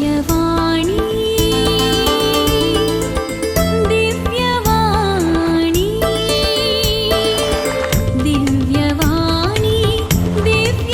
दिव्यवाणी, दिव्यवाणी, दिव्यवाणी, दिव्यवाणी.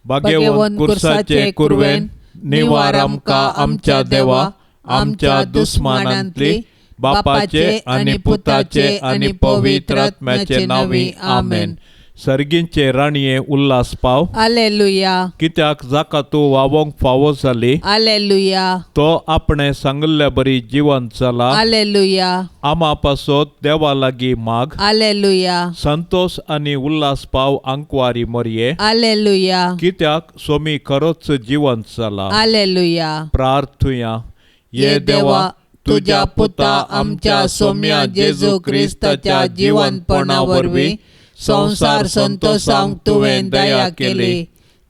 भाग्यवंत कुर्साचे कुरवेन निवार आमकां आमच्या देवा, आमच्या दुस्मानांतली, बापाचे आनी पुताचे आनी पवित्र आत्म्याचे नांवी, आमेन. सर्गींचे राणये उल्हास पाव. आलेलुया. कित्याक जाका तूं वावोंक फावो जाली, आलेलुया. तो आपणे सांगिल्ल्या बरी जिवंत जाला. आलेलुया. आमा पासत देवा लागीं माग. आलेलुया. संतोष आनी उल्हास पाव आंकवारी मरये. आलेलुया. कित्याक सोमी खरोच जिवंत जाला. आलेलुया. प्रार्थुया. ये देवा, तुज्या पुता आमच्या सोम्या जेजू क्रिस्ताच्या जिवंतपणा वरवीं संवसार संतोषांक तुवें दया केली.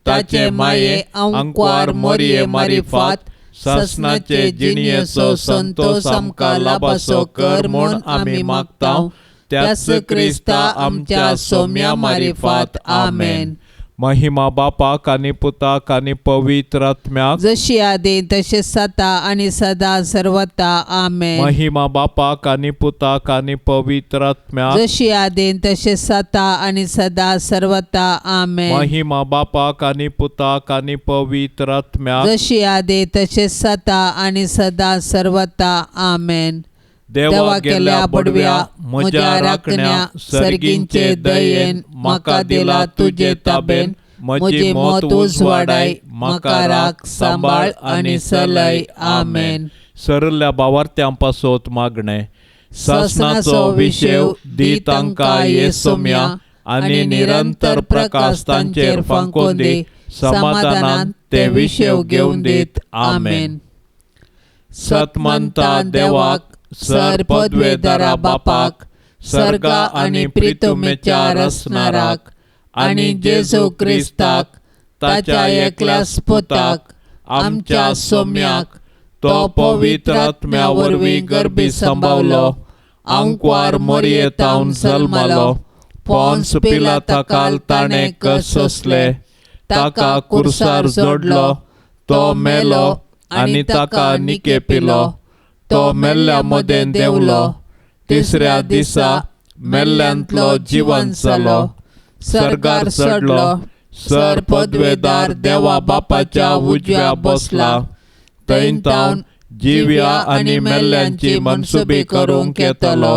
ताचे माये आंकवार मोरये मारिफात सासणाचे जिणयेचो संतोष आमकां लाभासो कर म्हूण आमी मागता, त्याच क्रिस्ता आमच्या सोम्या मारिफात, आमेन. महिमा बापाक आनी पुताक आनी पवित्र आत्म्याक, जशी आदी तशें सता आनी सदा सर्वता, आमेन. महिमा बापाक आनी पुताक आनी पवित्र आत्म्याक, जशी आदी तशें सता आनी सदा सर्वता, आमेन. महिमा बापाक आनी पुताक आनी पवित्र आत्म्याक, जशी आदी तशें सता आनी सदा सर्वता, आमेन. देवा गेल्या बडव्या म्हज्या राखण्या, सर्गींचे दयेन म्हाका दिला तुजे ताबेन, म्हजी मत उजवाडाय, म्हाका राख, सांबाळ आनी सलय, आमेन. सरल्या बावार्थ्यां पासत मागणें. सासणाचो विशेव दी तांकां ये सोम्या, आनी निरंतर प्रकाश तांचेर फांकोवन दी, समाधानान ते विशेव घेवन दीत, आमेन. सतमंता देवाक, सर पदवेदारा बापाक, सर्गा आनी प्रितुमेच्या रसनाराक, आनी जेजू क्रिस्ताक ताच्या एकल्याच पुताक, आमच्या सोम्याक, तो पवित्र आत्म्या वरवीं गर्भी सांबावलो, आंकवार मोरयेतावन जल्मालो, पोन्स पिलाताकाल ताणें सोंसले, ताका कुर्सार जोडलो, तो मेलो आनी ताका निके पिलो, तो मेल्ल्या मदें देंवलो, तिसऱ्या दिसा मेल्ल्यांतलो जिवंत जालो, सर्गार चडलो, सर पदवेदार देवा बापाच्या उजव्या बसला, थंय तावन जिव्या आनी मेल्ल्यांची मनसुबी करूंक येतलो.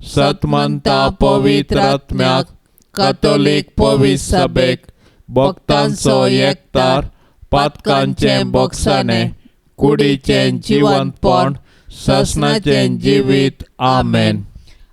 सतमंता पवित्र आत्म्याक, कथोलीक पवित्र सभेक, भक्तांचो एकतार, पातकांचें बोगसाणें, कुडीचें जिवंतपण, सासणाचें जिवीत, आमेन.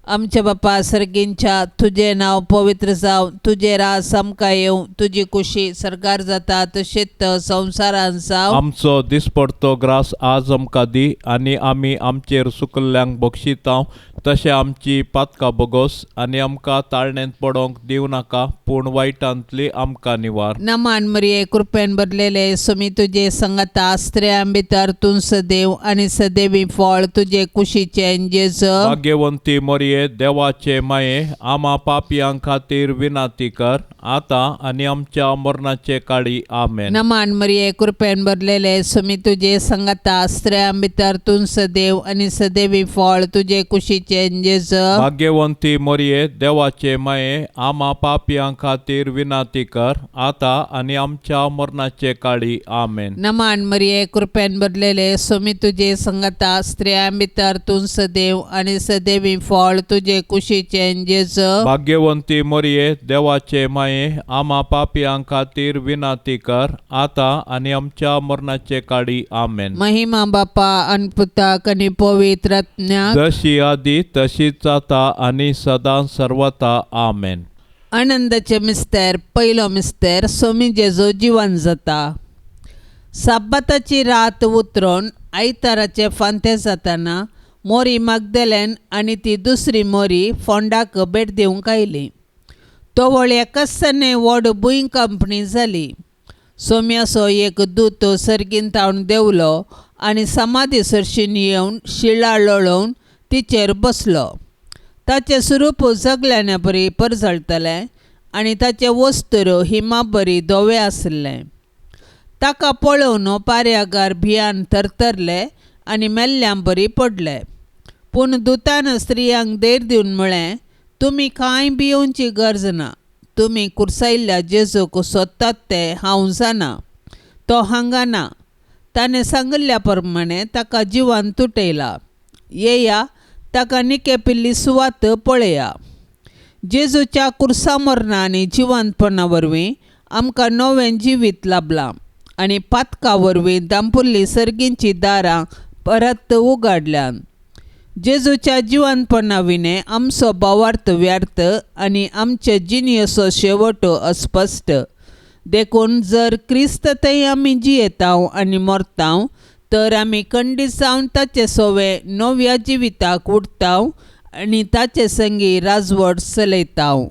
आमच्या बापा सर्गींच्या, तुजें नांव पवित्र जावं, तुजें राज आमकां येवं, तुजी कुशी सरकार जाता तशेंच संवसारान जावं. आमचो दिसपडतो ग्रास आज आमकां दी, आनी आमी आमचेर सुकल्ल्यांक बक्षितांव तशें आमची पातकां बोगोस, आनी आमकां ताळणेंत पडोंक दिवं नाका, पूण वायटांतली आमकां निवार. नमान मरिये, कृपेन भरलेले, सुमी तुजे संगता, स्त्रियां भितर तूं सदैव आनी सदैवी फळ तुजे कुशीचें जेजू. भाग्यवंती मरिये, देवाचे माये, आमा पापयां खातीर विनंती कर, आतां आनी आमच्या मरणाचे काळी, आमेन. नमान मरिये, कृपेन भरलेले, सुमी तुजे संगता, स्त्रियां भितर तूं सदैव आनी सदैवी फळ तुजे कुशीचें जेजू. भाग्यवंती मरिये, देवाचे माये, आमा पापयां खातीर विनंती कर, आतां आनी आमच्या मरणाचे काळी, आमेन. नमान मरिये, कृपेन भरलेले, सुमी तुजे संगता, स्त्रियां भितर तूं सदैव आनी सदैवी फळ तुजे कुशीचें जेजू. भाग्यवंती मरिये, देवाचे माये, आमा पापयां खातीर विनंती कर, आतां आनी आमच्या मरणाचे काळी, आमेन. महिमा बापा आनी पुताक आनी पवित्र आत्म्याक, जशी आदी तशीच आतां आनी सदां सर्वता, आमेन. आनंदाचे मिस्तेर. पयलो मिस्तेर, सोमी जेजू जिवन जाता. साब्बाताची रात उतरून आयताराचे फांते जाताना मोरी मागदेलेन आनी ती दुसरी मोरी फोंडाक भेट दिवंक आयली. तवळ एकाच व्हड भूंय कंपनी जाली. सोम्याचो एक दूत सर्गीन तावन देंवलो आनी समाधी सरशीन येवन शिळा लोळोवन तिचेर बसलो. ताचें स्वरूप सगल्यान बरी परजळटलें आनी ताचें वस्त्र हिमा बरी धवें आसलें. ताका पळोवन पार्यागार भियान थरथरले आनी मेल्ल्यां बरी पडले. पूण दुतान स्त्रियांक धैर्य दिवन म्हळें, तुमी कांय भियोवची गरज ना. तुमी कुर्सायल्ल्या जेजूक सोदतात तें हांव जाणा. तो हांगा ना. ताणें सांगिल्ल्या प्रमाणें ताका जिवान तुटयला. येया, ताका निकेपिल्ली सुवात पळया. जेजूच्या कुर्सा मरणा आनी जिवंतपणा वरवीं आमकां नवें जिवीत लाबलां आनी पातका वरवीं दांपुल्ली सर्गींचीं दारां परत उगाडल्यांत. जेजूच्या जिवनपणा विणें आमचो भावार्थ व्यर्थ आनी आमचे जिणेचो शेवट अस्पश्ट. देखून जर क्रिस्त थंय आमी जियेताव आनी मरताव तर आमी खंडीत जावन ताचे सोवे नव्या जिविताक उडताव आनी ताचे संगी राजवट चलयताव.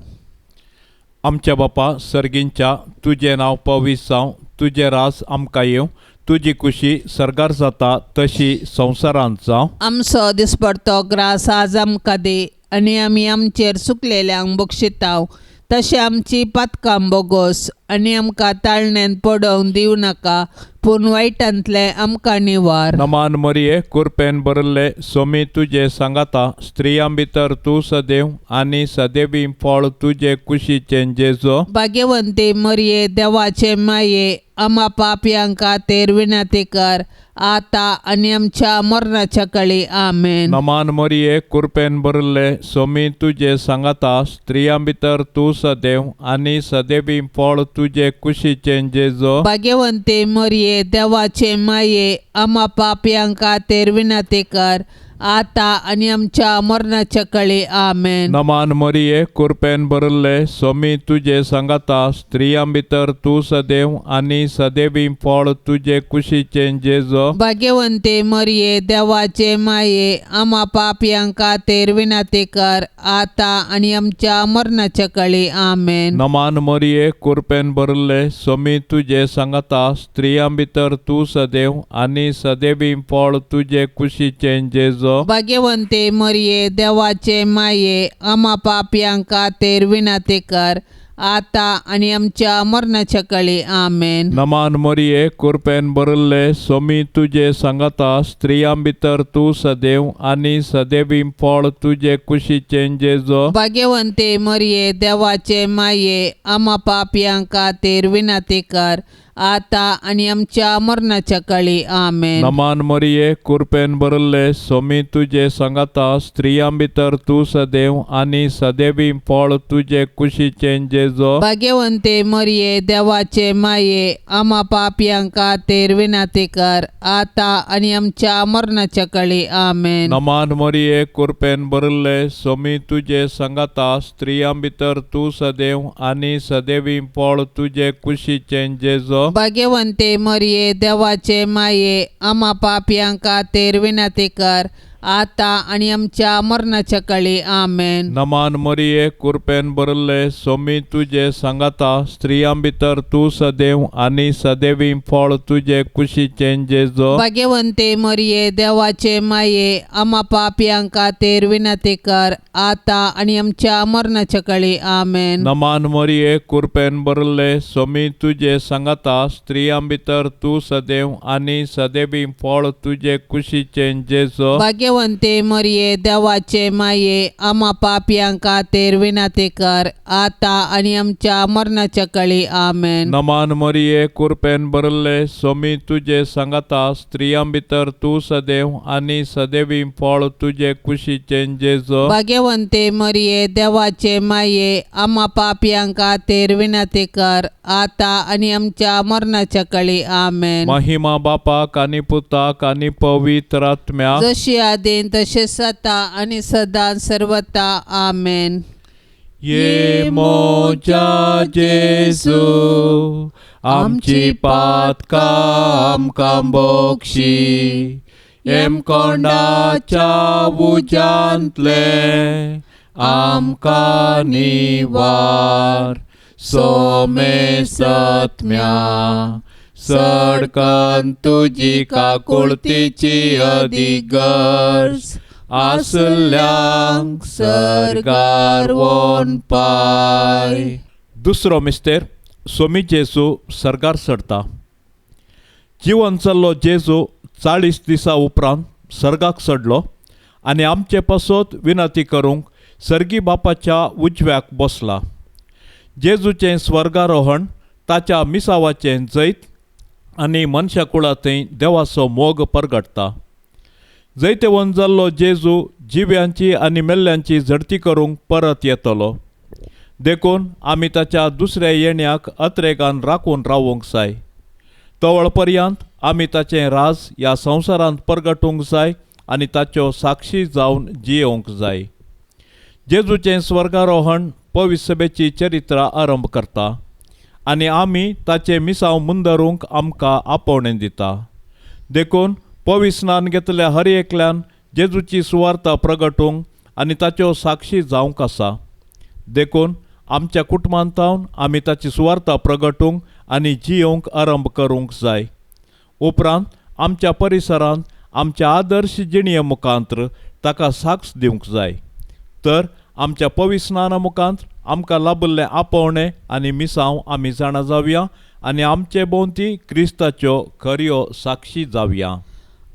आमच्या बापा सर्गींच्या, तुजें नांव पवित्र जावं, तुजें राज आमकां येवं, तुजी खुशी सर्गार जाता तशी संवसारांत जावं. आमचो दिसपडतो ग्रास आज आमकां दी आनी आमी आमचेर चुकलेल्यांक बक्षिताव तशें आमची पातकां बोगोस आनी आमकां ताळण्यांत पडोवंक दिवं नाका, पूण वायटांतलें आमकां निवार. नमान मरिये, कुरपेन भरिल्ले, सोमी तुजे सांगाता, स्त्रियां भितर तूं सदैव आनी सदैवी फळ तुजे कुशीचें जेजो. भाग्यवंती मरिये, देवाचे माये, आमा पापयांक खातीर विनंती कर, आतां आनी आमच्या मरणाच्या कळी. आमेन. नमान मरिये, कुरपेन भरिल्ले, सोमी तुजे सांगाता, स्त्रियां भितर तूं सदैव आनी सदैवी फळ तुजे कुशीचें जेजो. भाग्यवंती मरिये, देवाचे माये, आमा पापयांक खातीर विनंती कर, आतां आनी आमच्या मरणाच्या कळी. आमेन. नमान मरिये, कुरपेन भरिल्ले, सोमी तुजे सांगाता, स्त्रियां भितर तूं सदैव आनी सदैवी फळ तुजे कुशीचें जेजो. भाग्यवंती मरिये, देवाचे माये, आमा पापयांक खातीर विनंती कर, आतां आनी आमच्या मरणाच्या कळी. आमेन. नमान मरिये, कुरपेन भरिल्ले, सोमी तुजे सांगाता, स्त्रियां भितर तूं सदैव आनी सदैवी फळ तुजे कुशीचें जेजो. भाग्यवंती मरिये, देवाचे माये, आमा पापयांक खातीर विनंती कर, आतां आनी आमच्या मरणाच्या कळी. आमेन. नमान मरिये, कुरपेन भरिल्ले, सोमी तुजे सांगाता, स्त्रियां भितर तूं सदैव आनी सदैवी फळ तुजे कुशीचें जेजो. भाग्यवंती मरिये, देवाचे माये, आमा पापयांक खातीर विनंती कर, आतां आनी आमच्या मरणाच्या कळी. आमेन. नमान मरिये, कुरपेन भरिल्ले, सोमी तुजे सांगाता, स्त्रियां भितर तूं सदैव आनी सदैवी फळ तुजे कुशीचें जेजो. भाग्यवंती मरिये, देवाचे माये, आमा पापयांक खातीर विनंती कर, आतां आनी आमच्या मरणाच्या कळी. आमेन. नमान मरिये, कुरपेन भरिल्ले, सोमी तुजे सांगाता, स्त्रियां भितर तूं सदैव आनी सदैवी फळ तुजे कुशीचें जेजो. भाग्यवंती मरिये, देवाचे माये, आमा पापयांक खातीर विनंती कर, आतां आनी आमच्या मरणाच्या कळी. आमेन. नमान मरिये, कुरपेन भरिल्ले, सोमी तुजे सांगाता, स्त्रियां भितर तूं सदैव आनी सदैवी फळ तुजे कुशीचें जेजो. भाग्यवंती मरिये, देवाचे माये, आमा पापयांक खातीर विनंती कर, आतां आनी आमच्या मरणाच्या कळी. आमेन. नमान मरिये, कुरपेन भरिल्ले, सोमी तुजे सांगाता, स्त्रियां भितर तूं सदैव आनी सदैवी फळ तुजे कुशीचें जेजो. भाग्यवंती मरिये, देवाचे माये, आमा पापयांक खातीर विनंती कर, आतां आनी आमच्या मरणाच्या कळी. आमेन. नमान मरिये, कुरपेन भरिल्ले, सोमी तुजे सांगाता, स्त्रियां भितर तूं सदैव आनी सदैवी फळ तुजे कुशीचें जेजो. भाग्यवंती मरिये, देवाचे माये, आमा पापयांक खातीर विनंती कर, आतां आनी आमच्या मरणाच्या कळी. आमेन. महिमा बापाक आनी पुताक आनी पवित्र आत्म्याक, जशी आदीन तशें सता आनी सदां सर्वता. आमेन. ये मोजा जेजू, आमची पातकां आमकां बोक्षी, हेमकोंडाच्या उज्यांतले आमकां निवार, सोमे सत्म्या सडकन तुजी काकुळतीची अदीक गरज आसल्यांक सर्गार वोन पाय. दुसरो मिस्तेर, सोमी जेजू सर्गार चडता. जिवन चल्लो जेजू 40 दिसां उपरांत सर्गाक चडलो आनी आमचे पासत विनंती करूंक सर्गी बापाच्या उजव्याक बसला. जेजूचें स्वर्गारोहण ताच्या मिसावाचें जैत आनी मनशा कुळांतय देवाचो मोग परगटता. जैतवंत जाल्लो जेजू जिव्यांची आनी मेल्ल्यांची झडती करूंक परत येतलो. देखून आमी ताच्या दुसऱ्या येण्याक अत्रेगान राखून रावूंक जाय. तवळ पर्यंत आमी ताचें राज ह्या संवसारांत परगटूंक जाय आनी ताच्यो साक्षी जावन जियेवंक जाय. जेजूचें स्वर्गारोहण पवित्र सभेची चरित्रां आरंभ करता आनी आमी ताचें मिसांव मुंदरूंक आमकां आपोवणें दिता. देखून पवित्र स्नान घेतल्या हर एकल्यान जेजूची सुवार्ता प्रगटूंक आनी ताच्यो साक्षी जावंक आसा. देखून आमच्या कुटुंबांतावन आमी ताची सुवार्ता प्रगटूंक आनी जियोवंक आरंभ करूंक जाय. उपरांत आमच्या परिसरांत आमच्या आदर्श जिणये मुखांत्र ताका साक्ष दिवंक जाय. तर आमच्या पवित्र स्नाना मुखांत आमकां लाभिल्लें आपोवणें आनी मिसांव आमी जाणा जावया आनी आमचे भोंवती क्रिस्ताच्यो खऱ्यो साक्षी जावया.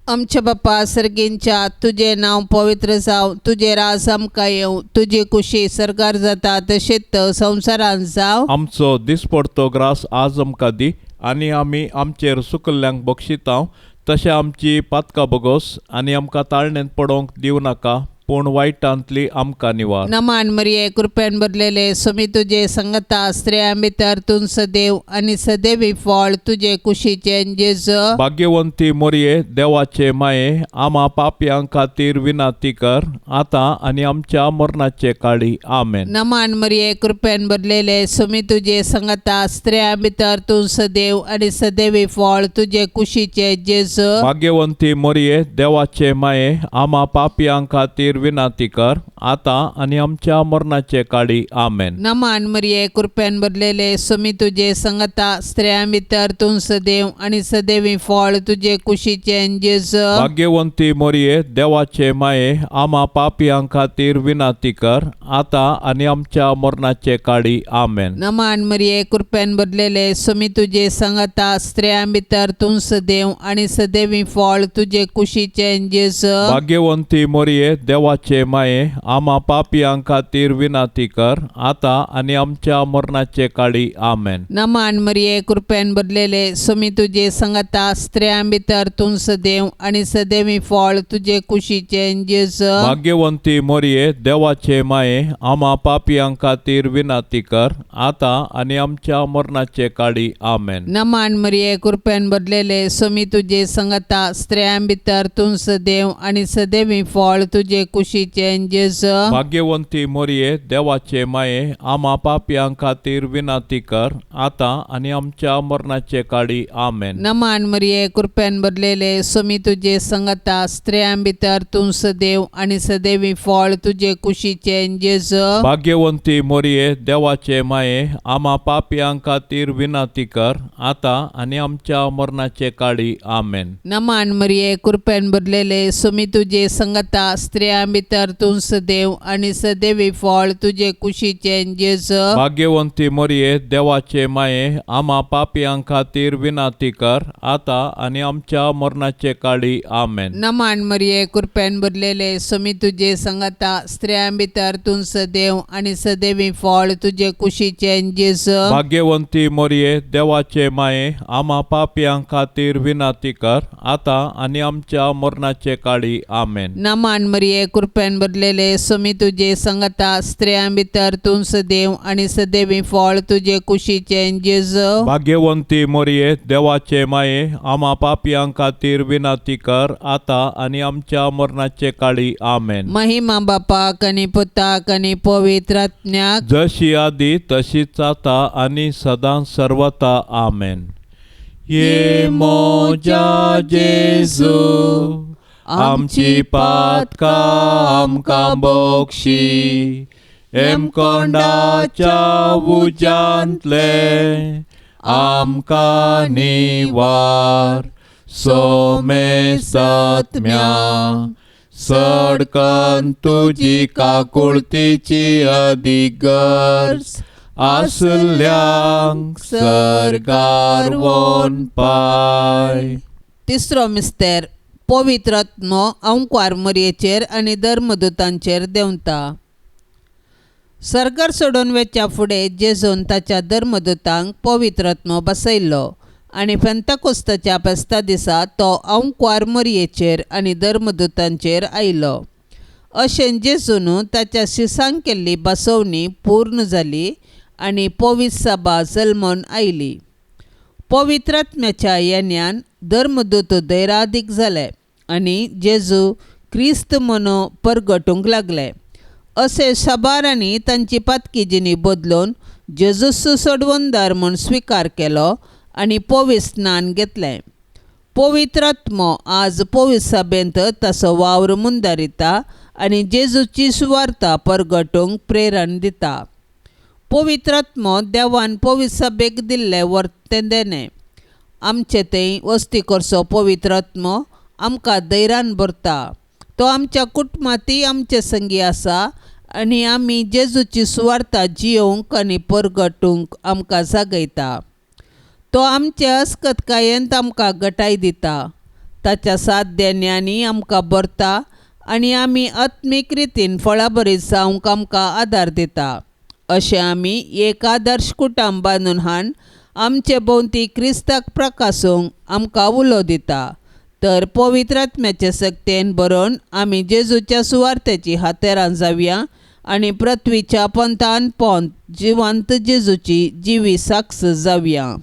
आमच्या बापा सर्गींच्या, तुजें नांव पवित्र जावं, तुजें राज आमकां येवं, तुजी कुशी सरकार जाता तशेंच संवसारांत जावं. आमचो दिसपडतो ग्रास आज आमकां दी आनी आमी आमचेर सुकल्ल्यांक बक्षितांव तशें आमची पातकां बोगोस आनी आमकां ताळणेंत पडोवंक दिवं नाका, पूण वायटांतली आमकां निवार. नमान मरिये, कृपेन भरलेले, स्वामी तुजे संगता, स्त्रियां भितर तूं सदैव आनी सदैवी फळ तुजे कुशीचें जेजू. भाग्यवंती मोरये, देवाचे माये, आमा पापयां खातीर विनंती कर आतां आनी आमच्या मरणाचे काळी. आमेन. नमान मरिये, कृपेन भरलेले, स्वामी तुजे संगता, स्त्रियां भितर तूं सदैव आनी सदैवी फळ तुजे कुशीचें जेजू. भाग्यवंती मोरये, देवाचे माये, आमा पापयां खातीर विनंती कर आतां आनी आमच्या मरणाचे काळी. आमेन. नमान मरिये, कृपेन भरलेले, स्वामी तुजे संगता, स्त्रियां भितर तूं सदैव आनी सदैवी फळ तुजे कुशीचें जेजू. भाग्यवंती मोरये, देवाचे माये, आमा पापयां खातीर विनंती कर आतां आनी आमच्या मरणाचे काळी. आमेन. नमान मरिये, कृपेन भरलेले, स्वामी तुजे संगता, स्त्रियां भितर तूं सदैव आनी सदैवी फळ तुजे कुशीचें जेजू. भाग्यवंती मोरये, देवाचे माये, आमा पापयां खातीर विनंती कर आतां आनी आमच्या मरणाचे काळी. आमेन. नमान मरिये, कृपेन भरलेले, स्वामी तुजे संगता, स्त्रियां भितर तूं सदैव आनी सदैवी फळ तुजे कुशीचें जेजू. भाग्यवंती मोरये, देवाचे माये, आमा पापयां खातीर विनंती कर आतां आनी आमच्या मरणाचे काळी. आमेन. नमान मरिये, कृपेन भरलेले, स्वामी तुजे संगता, स्त्रियां भितर तूं सदैव आनी सदैवी फळ तुजे कुशीचें जेजू. भाग्यवंती मोरये, देवाचे माये, आमा पापयां खातीर विनंती कर आतां आनी आमच्या मरणाचे काळी. आमेन. नमान मरिये, कृपेन भरलेले, स्वामी तुजे संगता, स्त्रियां भितर तूं सदैव आनी सदैवी फळ तुजे कुशीचें जेजू. भाग्यवंती मोरये, देवाचे माये, आमा पापयां खातीर विनंती कर आतां आनी आमच्या मरणाचे काळी. आमेन. नमान मरिये, कृपेन भरलेले, स्वामी तुजे संगता, स्त्रियां भितर तूं सदैव आनी सदैवी फळ तुजे कुशीचें जेजू. भाग्यवंती मोरये, देवाचे माये, आमा पापयां खातीर विनंती कर आतां आनी आमच्या मरणाचे काळी. आमेन. नमान मरिये, कृपेन भरलेले, स्वामी तुजे संगता, स्त्रियां भितर तूं सदैव आनी सदैवी फळ तुजे कुशीचें जेजू. भाग्यवंती मोरये, देवाचे माये, आमा पापयां खातीर विनंती कर आतां आनी आमच्या मरणाचे काळी. आमेन. नमान मरिये, कृपेन भरलेले, स्वामी तुजे संगता, स्त्रियां भितर तूं सदैव आनी सदैवी फळ तुजे कुशीचें जेजू. भाग्यवंती मोरये, देवाचे माये, आमा पापयां खातीर विनंती कर आतां आनी आमच्या मरणाचे काळी. आमेन. महिमा बापाक आनी पुताक आनी पवित्र आत्म्याक, जशी आदी तशीच आतां आनी सदां सर्वता. आमेन. ये मोजा जेजू, आमची पातकां आमकां बक्षी, हेमकोंडाच्या उज्यांतले आमकां निवार, सोमेसत्म्या सडकन तुजी काकुळतीची अदीक गरज आसल्यांक सर्गार वोन पाय. तिसरो मिस्तेर पवित्र आत्मो अंकवार मरयेचेर आनी धर्मदूतांचेर देंवता. सर्गार सोडून वेच्या फुडें जेजून ताच्या धर्मदूतांक पवित्र आत्मो बसयल्लो आनी पेंताकोस्ताच्या फेस्ता दिसा तो अंकवार मरयेचेर आनी धर्मदूतांचेर आयलो. अशें जेजून ताच्या शिसांक केल्ली बसवणी पूर्ण जाली आनी पवित्र सभा जल्मून आयली. पवित्र आत्म्याच्या येण्यान धर्मदूत धैरादीक जाले आनी जेजू क्रिस्त म्हणून परगटूंक लागले. अशें साबारांनी तांची पातकी जिणी बदलून जेजूस सोडवणदार म्हूण स्विकार केलो आनी पवित्र स्नान घेतलें. पवित्र आत्मो आज पवित्र सभेंत ताचो वावर मुंदारिता आनी जेजूची सुवार्ता परगटूंक प्रेरण दिता. पवित्र आत्मो देवान पवित्र सभेक दिल्लें वर्तें देणें. आमचे थंय वस्ती करचो पवित्र आत्मो आमकां धैर्यान भरता. तो आमच्या कुटुंबांतय आमचे संगी आसा आनी आमी जेजूची सुवार्ता जियोवंक आनी परगटूंक आमकां जागयता. तो आमचे अस्कतकायेंत आमकां गटाय दिता. ताच्या साथ देण्यांनी आमकां भरता आनी आमी आत्मीक रितीन फळाबरीत जावंक आमकां आदार दिता. अशें आमी एक आदर्श कुटुंब बांदून हाडून आमचे भोंवती क्रिस्ताक प्रकासूंक आमकां उलो दिता. तर पवित्र आत्म्याचे सक्तेन बरोवन आमी जेजूच्या सुवार्थेची हातेरां जावया आनी पृथ्वीच्या पंथान पोंत जिवंत जेजूची जिवी साक्ष जावया.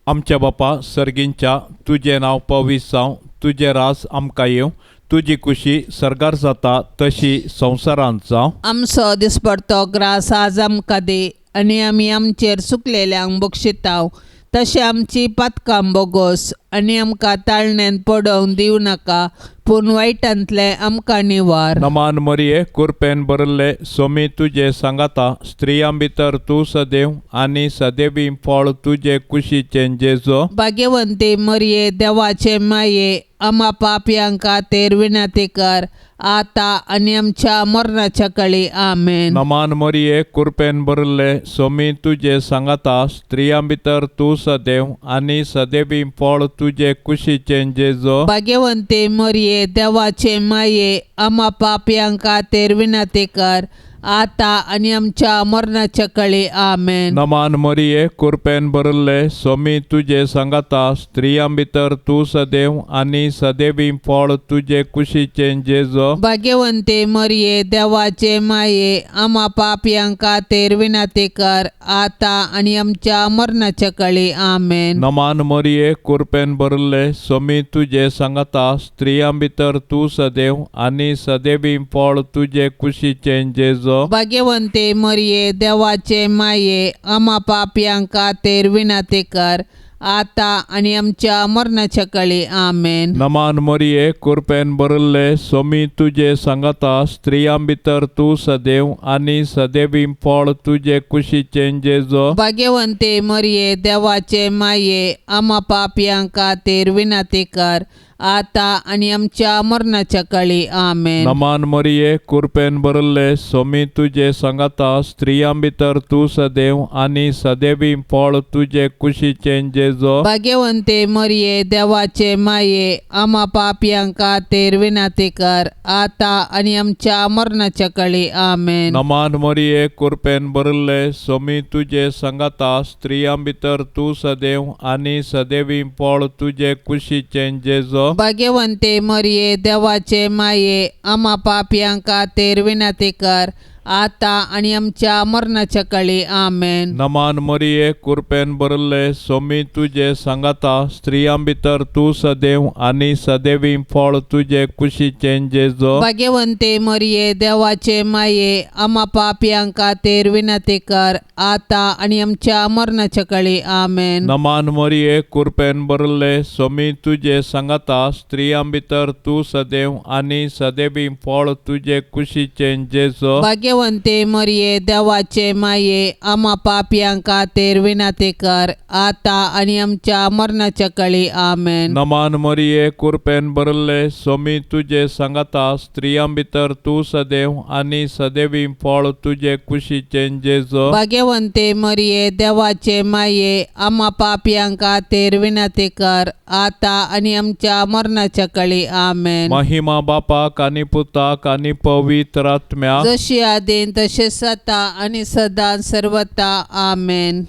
आमच्या बापा सर्गींच्या, तुजें नांव पवित्र जावं, तुजें राज आमकां येवं, तुजी कुशी सर्गार जाता तशी संवसारांत जावं. आमचो दिसपडतो ग्रास आज आमकां दी आनी आमी आमचेर सुकलेल्यांक बक्षिताव तशें आमची पातकां बोगोस आनी आमकां ताळण्यान पडोवंक दिवं नाका पूण वायटांतलें आमकां निवार. नमान मरिये, कुरपेन भरिल्ले, सोमी तुजे सांगाता, स्त्रियां भितर तूं सदैव आनी सदैवी फळ तुजे कुशीचें जेजो. भाग्यवंती मरिये, देवाचे माये, आमा पापयांक खातीर विनंती कर आतां आनी आमच्या मरणाच्या कळी. आमेन. नमान मरिये, कुरपेन भरिल्ले, सोमी तुजे सांगाता, स्त्रियां भितर तूं सदैव आनी सदैवी फळ तुजे कुशीचें जेजो. भाग्यवंती मरिये, देवाचे माये, आमा पापयांक खातीर विनंती कर आतां आनी आमच्या मरणाच्या कळी. आमेन. नमान मरिये, कुरपेन भरिल्ले, सोमी तुजे सांगाता, स्त्रियां भितर तूं सदैव आनी सदैवी फळ तुजे कुशीचें जेजो. भाग्यवंती मरिये, देवाचे माये, आमा पापयांक खातीर विनंती कर आतां आनी आमच्या मरणाच्या कळी. आमेन. नमान मरिये, कुरपेन भरिल्ले, सोमी तुजे सांगाता, स्त्रियां भितर तूं सदैव आनी सदैवी फळ तुजे कुशीचें जेजो. भाग्यवंती मरिये, देवाचे माये, आमा पापयांक खातीर विनंती कर आतां आनी आमच्या मरणाच्या कळी. आमेन. नमान मरिये, कुरपेन भरिल्ले, सोमी तुजे सांगाता, स्त्रियां भितर तूं सदैव आनी सदैवी फळ तुजे कुशीचें जेजो. भाग्यवंती मरिये, देवाचे माये, आमा पापयांक खातीर विनंती कर आतां आनी आमच्या मरणाच्या कळी. आमेन. नमान मरिये, कुरपेन भरिल्ले, सोमी तुजे सांगाता, स्त्रियां भितर तूं सदैव आनी सदैवी फळ तुजे कुशीचें जेजो. भाग्यवंती मरिये, देवाचे माये, आमा पापयांक खातीर विनंती कर आतां आनी आमच्या मरणाच्या कळी. आमेन. नमान मरिये, कुरपेन भरिल्ले, सोमी तुजे सांगाता, स्त्रियां भितर तूं सदैव आनी सदैवी फळ तुजे कुशीचें जेजो. भाग्यवंती मरिये, देवाचे माये, आमा पापयांक खातीर विनंती कर आतां आनी आमच्या मरणाच्या कळी. आमेन. नमान मरिये, कुरपेन भरिल्ले, सोमी तुजे सांगाता, स्त्रियां भितर तूं सदैव आनी सदैवी फळ तुजे कुशीचें जेजो. भाग्यवंती मरिये, देवाचे माये, आमा पापयांक खातीर विनंती कर आतां आनी आमच्या मरणाच्या कळी. आमेन. नमान मरिये, कुरपेन भरिल्ले, सोमी तुजे सांगाता, स्त्रियां भितर तूं सदैव आनी सदैवी फळ तुजे कुशीचें जेजो. भाग्यवंते मरिये देवाचे माये, आमा पापयां खातीर विनंती कर, आतां आनी आमच्या मरणाच्या कळी. आमेन. नमान मरिये, कुरपेन भरले, सोमी तुजे सांगाता, स्त्रियां भितर तूं सदैव आनी सदैवी फळ तुजे कुशीचें जेजो. भाग्यवंते मरिये, देवाचे माये, आमा पापयां खातीर विनंती कर, आतां आनी आमच्या मरणाच्या कळी. आमेन. महिमा बापाक आनी पुताक आनी पवित्र आत्म्याक, जशी आदीन तशें आतां आनी सदां सर्वता. आमेन.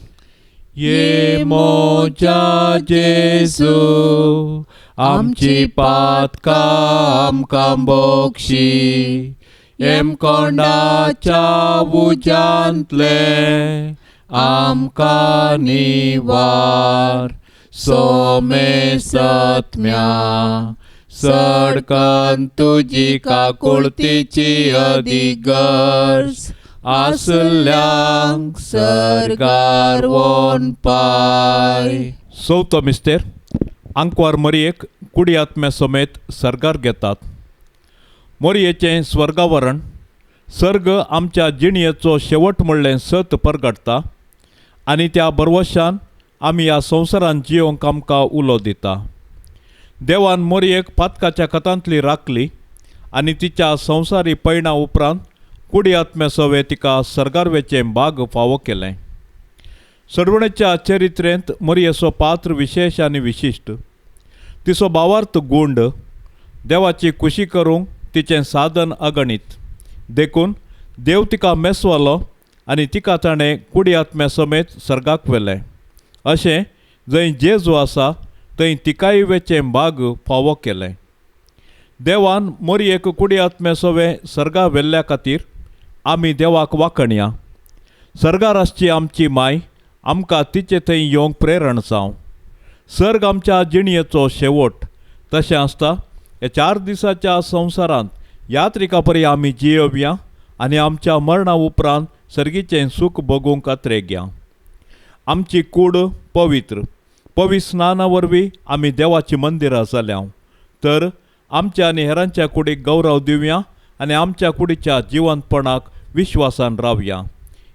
ये मोजा जेजू, आमची पातकां आमकां बोक्षी, हेमकोंडाच्या उज्यांतले आमकां निवार, सोमे सत्म्या सडकन तुजी काकुळतीची अदीक गरज आसल्यांक सर्गार वोन पाय. चवथो मिस्तेर, आंकवार मरयेक कुडी आत्म्या समेत सर्गार घेतात. मोरयेचें स्वर्गावरण सर्ग आमच्या जिणयेचो शेवट म्हणलें सत परगटता आनी त्या बरवशान आमी ह्या संवसारांत जियोंक आमकां उलो दिता. देवान मोरयेक पातकाच्या कथांतली राखली आनी तिच्या संवसारी पयणा उपरांत कुडी आत्म्या सवे तिका सर्गार वेचें भाग फावो केलें. सडवणेच्या चरित्रेंत मोरयेचो पात्र विशेश आनी विशिश्ट. तिचो भावार्थ गुंड, देवाची खुशी करूंक तिचें साधन अगणीत, देखून देव तिका मेसवालो आनी तिका ताणें कुडी आत्म्या समेत सर्गाक व्हेलें. अशें जंय जेजू आसा थंय तिकाय वेचें भाग फावो केलें. देवान मोरयेक कुडी आत्म्या सवें सर्गा व्हेल्ल्या खातीर आमी देवाक वाखणया. सर्गार आसची आमची माय आमकां तिचे थंय येवंक प्रेरण जावं. सर्ग आमच्या जिणयेचो शेवट. तशें आसता ह्या 4 दिसाच्या संवसारांत यात्रिका परी आमी जियोवया आनी आमच्या मरणा उपरांत सर्गीचें सूख भोगूंक अत्रेग्या. आमची कूड पवित्र पवित्र स्नाना वरवीं आमी देवाची मंदिरां जाल्या, तर आमच्या आनी हेरांच्या कुडीक गौरव दिवया आनी आमच्या कुडीच्या जिवंतपणाक विश्वासान रावया.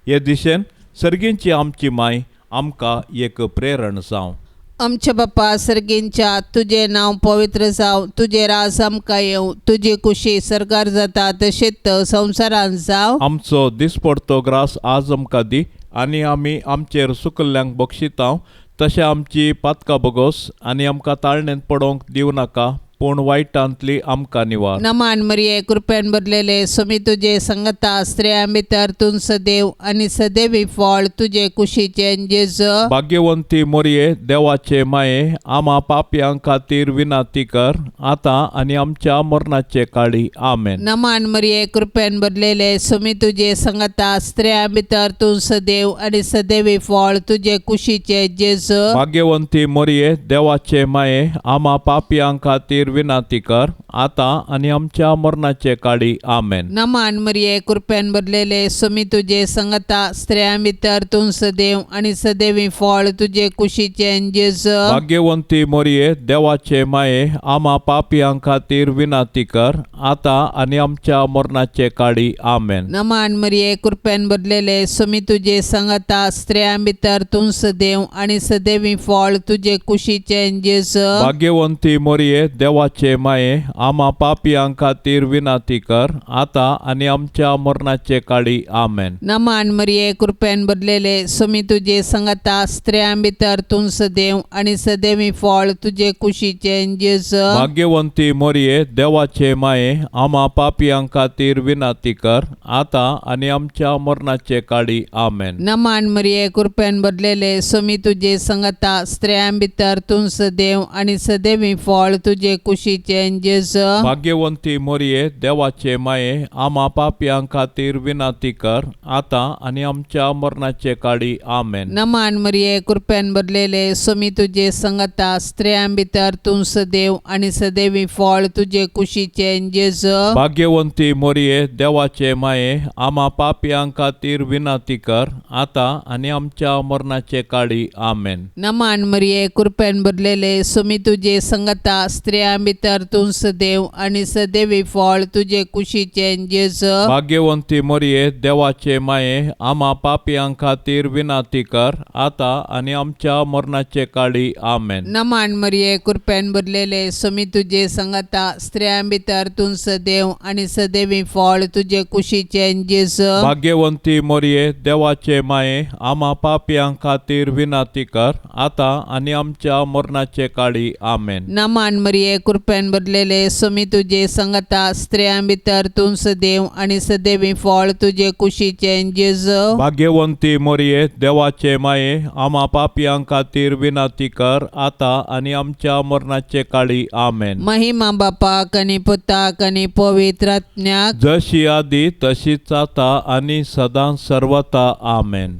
हे दिशेन सर्गींची आमची माय आमकां एक प्रेरण जावं. आमच्या बापा सर्गींच्या, तुजें नांव पवित्र जावं, तुजें राज आमकां येवं, तुजी कुशी सर्गार जाता तशेंच संवसारांत जावं. आमचो दिसपडतो ग्रास आज आमकां दी आनी आमी आमचेर सुकल्ल्यांक बक्षितांव तशें आमची पातकां बोगोस आनी आमकां ताळणेंत पडोवंक दिवं नाका, पूण वायटांतली आमकां निवार. नमान मरिये, कृपेन भरलेले, स्वामी तुजे संगता, स्त्रियां भितर तूं सदैव आनी सदैवी फळ तुजे कुशीचें जेजू. भाग्यवंती मोरये, देवाचे माये, आमा पापयां खातीर विनंती कर, आतां आनी आमच्या मरणाचे काळी. आमेन. नमान मरिये, कृपेन भरलेले, स्वामी तुजे संगता, स्त्रियां भितर तूं सदैव आनी सदैवी फळ तुजे कुशीचें जेजू. भाग्यवंती मोरये, देवाचे माये, आमा पापयां खातीर विनंती कर, आतां आनी आमच्या मरणाचे काळी. आमेन. नमान मरिये, कृपेन भरलेले, स्वामी तुजे संगता, स्त्रियां भितर तूं सदैव आनी सदैवी फळ तुजे कुशीचें जेजू. भाग्यवंती मोरये, देवाचे माये, आमा पापयां खातीर विनंती कर, आतां आनी आमच्या मरणाचे काळी. आमेन. नमान मरिये, कृपेन भरलेले, स्वामी तुजे संगता, स्त्रियां भितर तूं सदैव आनी सदैवी फळ तुजे कुशीचें जेजू. भाग्यवंती मोरये, देवाचे माये, आमा पापयां खातीर विनंती कर, आतां आनी आमच्या मरणाचे काळी. आमेन. नमान मरिये, कृपेन भरलेले, स्वामी तुजे संगता, स्त्रियां भितर तूं सदैव आनी सदैवी फळ तुजे कुशीचें जेजू. भाग्यवंती मोरये, देवाचे माये, आमा पापयां खातीर विनंती कर, आतां आनी आमच्या मरणाचे काळी. आमेन. नमान मरिये, कृपेन भरलेले, स्वामी तुजे संगता, स्त्रियां भितर तूं सदैव आनी सदैवी फळ तुजे कुशीचें जेजू. भाग्यवंती मोरये, देवाचे माये, आमा पापयां खातीर विनंती कर, आतां आनी आमच्या मरणाचे काळी. आमेन. नमान मरिये, कृपेन भरलेले, स्वामी तुजे संगता, स्त्रियां भितर तूं सदैव आनी सदैवी फळ तुजे कुशीचें जेजू. भाग्यवंती मोरये, देवाचे माये, आमा पापयां खातीर विनंती कर, आतां आनी आमच्या मरणाचे काळी. आमेन. नमान मरिये, कृपेन भरलेले, स्वामी तुजे संगता, स्त्रियां स्त्रियां भितर तूं सदैव आनी सदैवी फळ तुजे कुशीचें जेजू. भाग्यवंती मरिये, देवाचे माये, आमा पापयां खातीर विनंती कर, आतां आनी आमच्या मरणाचे काळी. आमेन. नमान मरिये, कृपेन भरलेले, स्वामी तुजे संगता, स्त्रियां भितर तूं सदैव आनी सदैवी फळ तुजे कुशीचें जेजू. भाग्यवंती मरिये, देवाचे माये, आमा पापयां खातीर विनंती कर, आतां आनी आमच्या मरणाचे काळी. आमेन. नमान मरिये, कृपेन भरलेले, स्वामी तुजे संगता, स्त्रियां भितर तूं सदैव आनी सदैवी फळ तुजे कुशीचें जेजू. भाग्यवंती मरिये, देवाचे माये, आमा पापयां खातीर विनंती कर, आतां आनी आमच्या मरणाचे काळी. आमेन. महिमा बापाक आनी पुताक आनी पवित्र आत्म्याक, जशी आदी तशीच आता आनी सदां सर्वता. आमेन.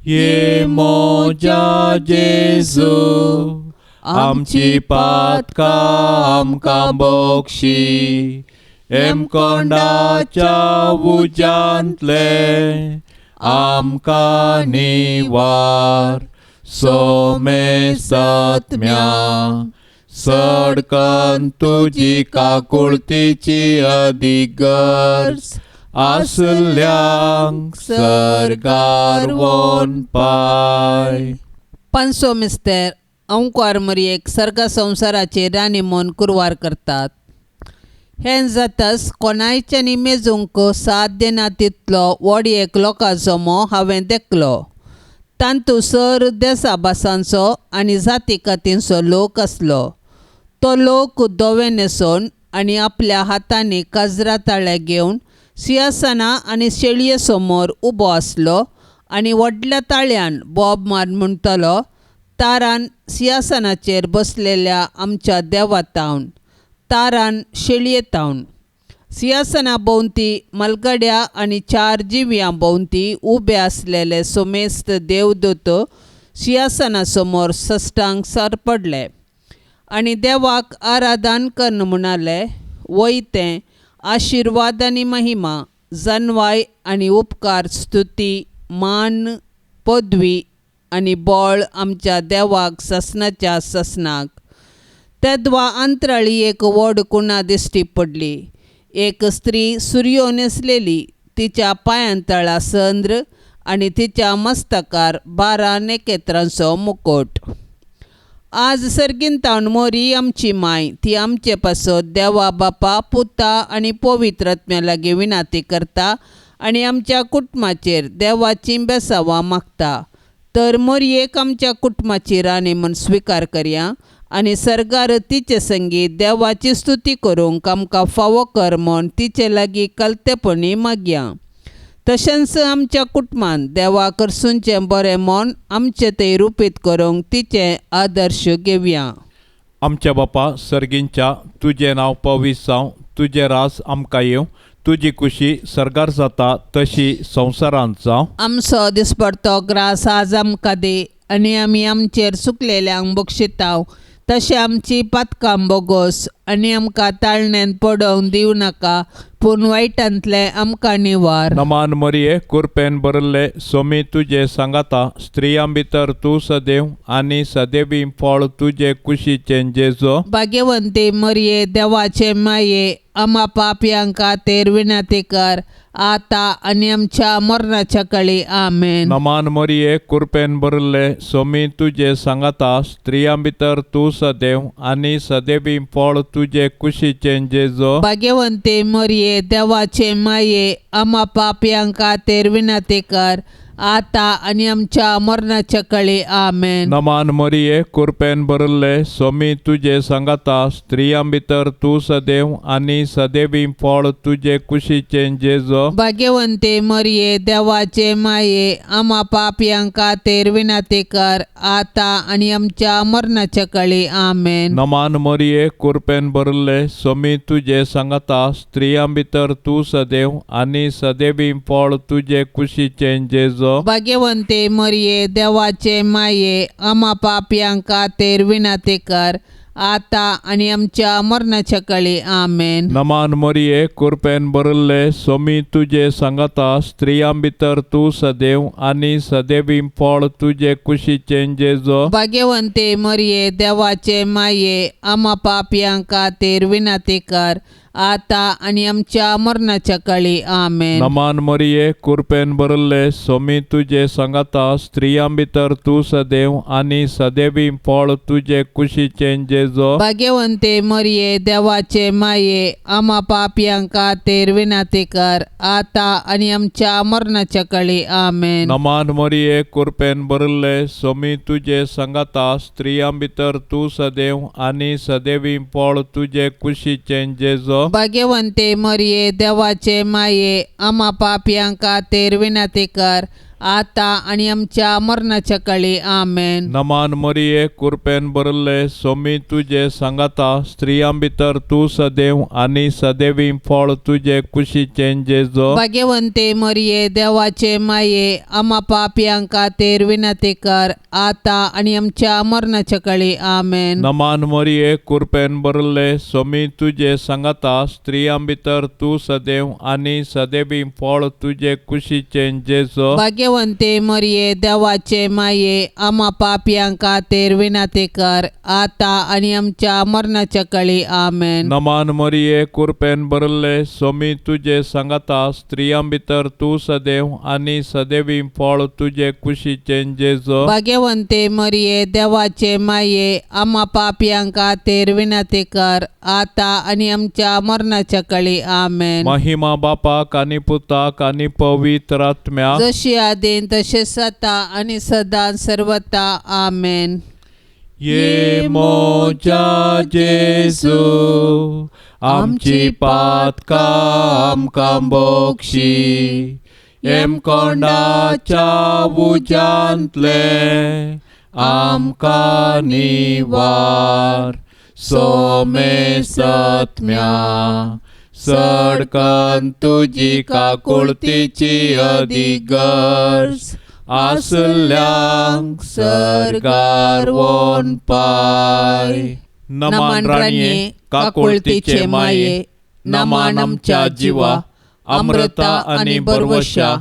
ये मोजा जेजू, आमची पातकां आमकां बक्षी, हेमकोंडाच्या उज्यांतले आमकां निवार, सोमे सत्म्या सडकन तुजी काकुळतीची अदीक गरज आसल्यांक सर्गार वोन पाय. पांचसो मिस्तेर अंकुर मरियेक सर्ग संवसाराचे राणी म्हूण कुरवार करतात. हें जातच कोणायच्यानी मेजूंक साध्य ना तितलो व्हड एक लोकांचो जमो हांवें देखलो. तांतू सर देसा भासांचो आनी जाती कातींचो लोक आसलो. तो लोक धवे न्हेसोवन आनी आपल्या हातांनी काजरा ताळे घेवन सिंहासना आनी शेळये समोर उबो आसलो आनी व्हडल्या ताळ्यान बोब मार म्हणटालो, तारान सिंहासनाचेर बसलेल्या आमच्या देवा तावन, तारान शेळये तावन. सिंहासना भोंवती मलगड्या आनी चार जिव्यां भोंवती उबे आसलेले सोमेस्त देवदूत सिंहासना समोर सश्टांग सरपडले आनी देवाक आराधन करून म्हणाले, वय तें आशिर्वाद आनी महिमा, जनवाय आनी उपकार, स्तुती, मान, पदवी आनी बळ आमच्या देवाक ससनाच्या ससनाक. तेदवा अंतराळी एक व्हड कुणा दिश्टी पडली. एक स्त्री सुरयो न्हेसलेली, तिच्या पांयां तळा चंद्र आनी तिच्या मस्तकार 12 नखेत्रांचो मुकोट. आज सर्गींतावन मोरी आमची माय, ती आमचे पासत देवा बापा, पुता आनी पवित्र आत्म्या लागीं विनंती करता आनी आमच्या कुटुंबाचेर देवाची बेसावां मागता. तर मोरयेक आमच्या कुटुंबाची राणी म्हूण स्विकार करया आनी सर्गार तिचे संगीत देवाची स्तुती करूंक आमकां फावो कर म्हूण तिचे लागीं कलतेपणी मागया. तशेंच आमच्या कुटुंबान देवा करसूनचें बरें म्हूण आमचें तें रुपीत करूंक तिचें आदर्श घेवया. आमच्या बापा सर्गींच्या, तुजें नांव पवित्र जावं, तुजें राज आमकां येवं, तुजी खुशी सर्गार जाता तशी संवसारांत जावं. आमचो दिसपडतो ग्रास आज आमकां दी आनी आमी आमचेर चुकलेल्यांक बक्षिताव तशें आमची पातकां बोगोस आनी आमकां ताळण्यान पडोवंक दिवं नाका, पूण वायटांतलें आमकां निवार. नमान मरिये, कुरपेन भरिल्ले, सोमी तुजे सांगाता, स्त्रियां भितर तूं सदैव आनी सदैवी फळ तुजे कुशीचें जेजो. भाग्यवंती मरिये, देवाचे माये, आमा पापयांक खातीर विनंती कर, आतां आनी आमच्या मरणाच्या काळी. आमेन. नमान मरिये, कुरपेन भरिल्ले, सोमी तुजे सांगाता, स्त्रियां भितर तूं सदैव आनी सदैवी फळ तुजे कुशीचें जेजो. भाग्यवंती मरिये, देवाचे माये, आमा पापयांक खातीर विनंती कर, आतां आनी आमच्या मरणाच्या काळी. आमेन. नमान मरिये, कुरपेन भरिल्ले, सोमी तुजे सांगाता, स्त्रियां भितर तूं सदैव आनी सदैवी फळ तुजे कुशीचें जेजो. भाग्यवंती मरिये, देवाचे माये, आमा पापयांक खातीर विनंती कर, आतां आनी आमच्या मरणाच्या काळी. आमेन. नमान मरिये, कुरपेन भरिल्ले, सोमी तुजे सांगाता, स्त्रियां भितर तूं सदैव आनी सदैवी फळ तुजे कुशीचें जेजो. भाग्यवंती मरिये, देवाचे माये, आमा पापयांक खातीर विनंती कर, आतां आनी आमच्या मरणाच्या काळी. आमेन. नमान मोरये, कुरपेन भरिल्ले, सोमी तुजे सांगाता, स्त्रियां भितर तूं सदैव आनी सदैवी फळ तुजे कुशीचें जेजो. भाग्यवंते मरये, देवाचे माये, आमा पापयां खातीर विनंती कर, आतां आनी आमच्या मरणाच्या काळी. आमेन. नमान मोरये, कुरपेन भरिल्ले, सोमी तुजे सांगाता, स्त्रियां भितर तूं सदैव आनी सदैवी फळ तुजे कुशीचें जेजो. भाग्यवंते मरये, देवाचे माये, आमा पापयां खातीर विनंती कर, आतां आनी आमच्या मरणाच्या काळी. आमेन. नमान मोरये, कुरपेन भरिल्ले, सोमी तुजे सांगाता, स्त्रियां भितर तूं सदैव आनी सदैवी फळ तुजे कुशीचें जेजो. भाग्यवंते मरये, देवाचे माये, आमा पापयां खातीर विनंती कर, आतां आनी आमच्या मरणाच्या काळी. आमेन. नमान मोरये, कुरपेन भरिल्ले, सोमी तुजे सांगाता, स्त्रियां भितर तूं सदैव आनी सदैवी फळ तुजे कुशीचें जेजो. भाग्यवंते मरये, देवाचे माये, आमा पापयां खातीर विनंती कर, आतां आनी आमच्या मरणाच्या काळी. आमेन. नमान मोरये, कुरपेन भरिल्ले, सोमी तुजे सांगाता, स्त्रियां भितर तूं सदैव आनी सदैवी फळ तुजे कुशीचें जेजो. भाग्यवंते मरये, देवाचे माये, आमा पापयां खातीर विनंती कर, आतां आनी आमच्या मरणाच्या काळी. आमेन. नमान मोरये, कुरपेन भरिल्ले, सोमी तुजे सांगाता, स्त्रियां भितर तूं सदैव आनी सदैवी फळ तुजे कुशीचें जेजो. भाग्यवंते मरये, देवाचे माये, आमा पापयां खातीर विनंती कर, आतां आनी आमच्या मरणाच्या काळी. आमेन. महिमा बापाक आनी पुताक आनी पवित्र आत्म्याक, जशी आदीन तशें सता आनी सदां सर्वता. आमेन. ये मोजा जेजू, आमची पातकां आमकां बोक्षी, हेमकोंडाच्या उज्यांतले आमकां निवार, सोमे सत्म्या सडकन तुजी काकुळतीची अधिगर्ज आसल्यांक सर्गार वोन पाय. नमान राणये, काकुळतीचे माये, नमान आमच्या जिवा, अमृता आनी बरवशा,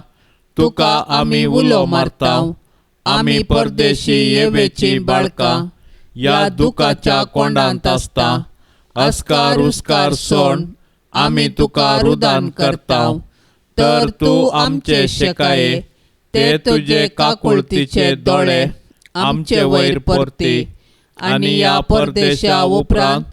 तुका आमी उलो मारता, आमी परदेशी येवेची बाळकां, ह्या दुखाच्या कोंडांत आसता, अस्कार उस्कार सोण आमी तुका रुदान करता, तर तूं आमचे शेकाये, ते तुजे काकुळतीचे दोळे आमचे वयर परती, आनी ह्या परदेशा उपरांत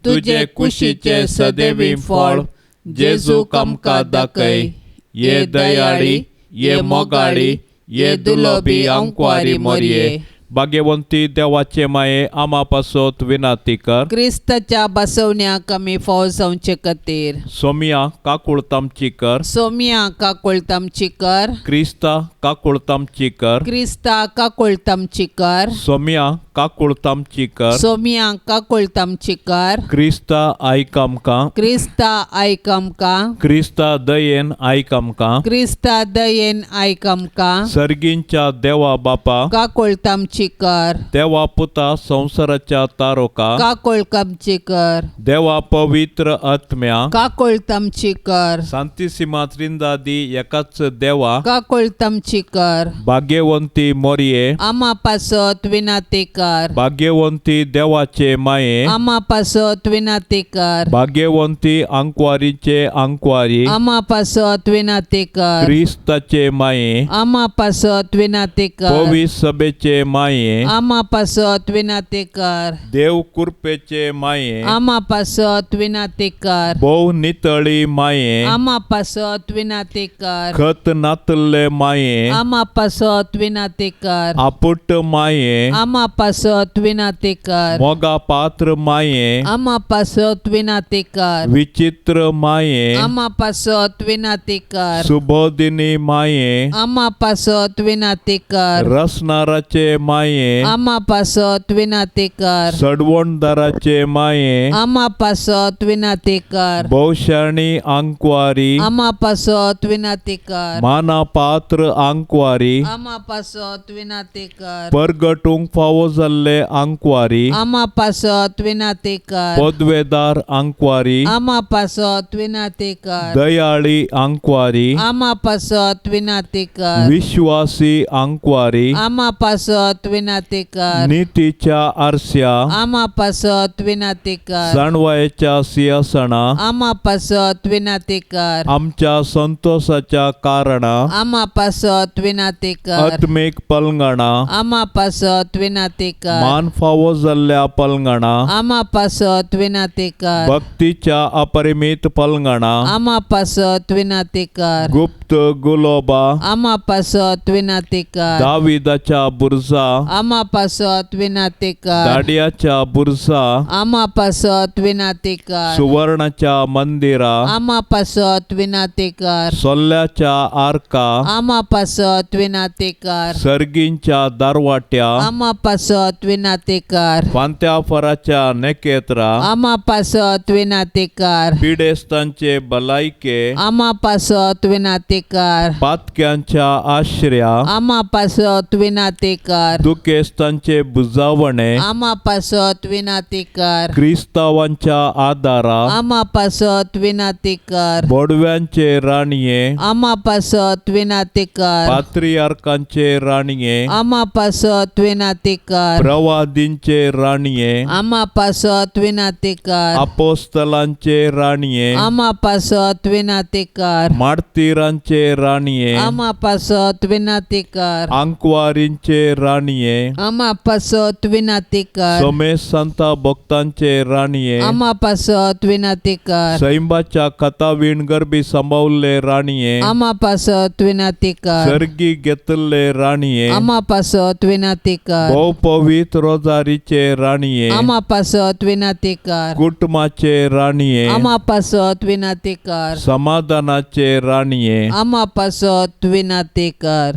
तुजे कुशीचे सदैवी फळ जेजूक आमकां दाखय. ये दयाळी, ये मोगाळी, ये दुलोबी अंकवारी मोरये, भाग्यवंती देवाचे माये, आमा पासत विनंती कर. क्रिस्ताच्या बसवण्याक आमी फाव जावचे खातीर. सोमिया काकुळतामची कर. सोमिया काकुळतामची कर. क्रिस्ता काकुळतामची कर. क्रिस्ता काकुळतामची कर. सोमिया काकुळतामची कर. सोमिया काकुळतामची कर. क्रिस्ता आयक आमकां. क्रिस्ता आयक आमकां. क्रिस्ता दयेन आयक आमकां. क्रिस्ता दयेन आयक आमकां. सर्गींच्या देवा बापा, काकुळतामची कर. देवा पुता संवसाराच्या तारोका, काकुळतामची कर. देवा पवित्र आत्म्या, काकुळतामची कर. सांतिसिमा त्रिंदादी एकाच देवा, काकुळतामची कर. भाग्यवंती मोरये, आमा पासत विनंती कर. भाग्यवंती देवाचे माये, आमा पासत विनंती कर. भाग्यवंती आंकवारीचे आंकवारी, आमा पासत विनंती कर. क्रिस्ताचे माये, आमा पासत विनंती कर. पवित्र सभेचे माये, आमा पासत विनंती कर. देव कृपेचे माये, आमा पासत विनंती कर. भोव नितळी माये, आमा पासत विनंती कर. खत नातल्ले माये, आमा पासत विनंती कर. आपुट माये, आमा पासत विनंती कर. मोगा पात्र माये, आमा पासत विनंती कर. विचित्र माये, आमा पासत विनंती कर. सुबोधिनी माये, आमा पासत विनंती कर. रसनाराचे माये, आमा पासत विनंती कर. सडवणदाराचे माये, आमा पासत विनंती कर. भोवशाणी आंकवारी, आमा पासत विनंती कर. माना पात्र आंकवारी, आमा पासत विनंती कर. परगटूंक फावो जाल्ले आंकवारी, आमा पासत विनाती कर। पदवेदार आंकवारी, आमा पासत विनाती कर। दयाळी आंकवारी, आमा पासत विनाती कर। विश्वासी आंकवारी, आमा पासत विनाती कर। नितीच्या आरस्या, आमा पासत विनाती कर। जाणवायेच्या सिंहासना, आमा पासत विनाती कर। आमच्या संतोषाच्या कारणा, आमा पासत विनाती कर। आत्मीक पलंगणा, आमा पासत विनाती कर। मान फावो जाल्ल्या पलंगणा, आमा पासत विनाती कर। भक्तीच्या अपरिमित पलंगणा, आमा पासत विनाती कर। गुप्त गुलोबा, आमा पासत विनाती कर। दाविदाच्या बुरजा, आमा पासत विनाती कर। दाडियाच्या बुरजा, आमा पासत विनाती कर। सुवर्णाच्या मंदिरा, आमा पासत विनाती कर। सोल्ल्याच्या आर्का, आमा पासत विनाती कर। सर्गींच्या दारवाट्या, आमा पासत विनाती कर। फांत्याफराच्या नेकेत्रा, आमा पासत विनाती कर। पिडेस्तांचे भलायके, आमा पासत विनाती कर। पातक्यांच्या आश्र्या, आमा पासत विनाती कर। दुखेस्तांचे बुजावणे, आमा पासत विनाती कर। क्रिस्तावांच्या आदारा, आमा पासत विनाती कर। बोडव्यांचे राणये, आमा पासत विनाती कर। पात्रियार्कांचे राणये, आमा पासत विनाती कर। प्रवादींचे राणये, आमा पासत विनाती कर। अपोस्तलांचे राणये, आमा पासत विनाती कर। मार्तीरांचे राणये, आमा पासत विनाती कर। आंकवारींचे राणये, आमा पासत विनाती कर। सोमेश संता भक्तांचे राणये, आमा पासत विनाती कर। सैंबाच्या कथावीण गर्भी सांबावल्ले राणये, आमा पासत विनाती कर। सर्गी घेतल्ले राणये, आमा पासत विनाती कर। भोव पवित्र रोजारीचे राणये, आमा पासत विनाती कर। कुटुंबाचे राणये, आमा पासत विनाती कर। समाधानाचे राणये, आमा पासत विनाती कर।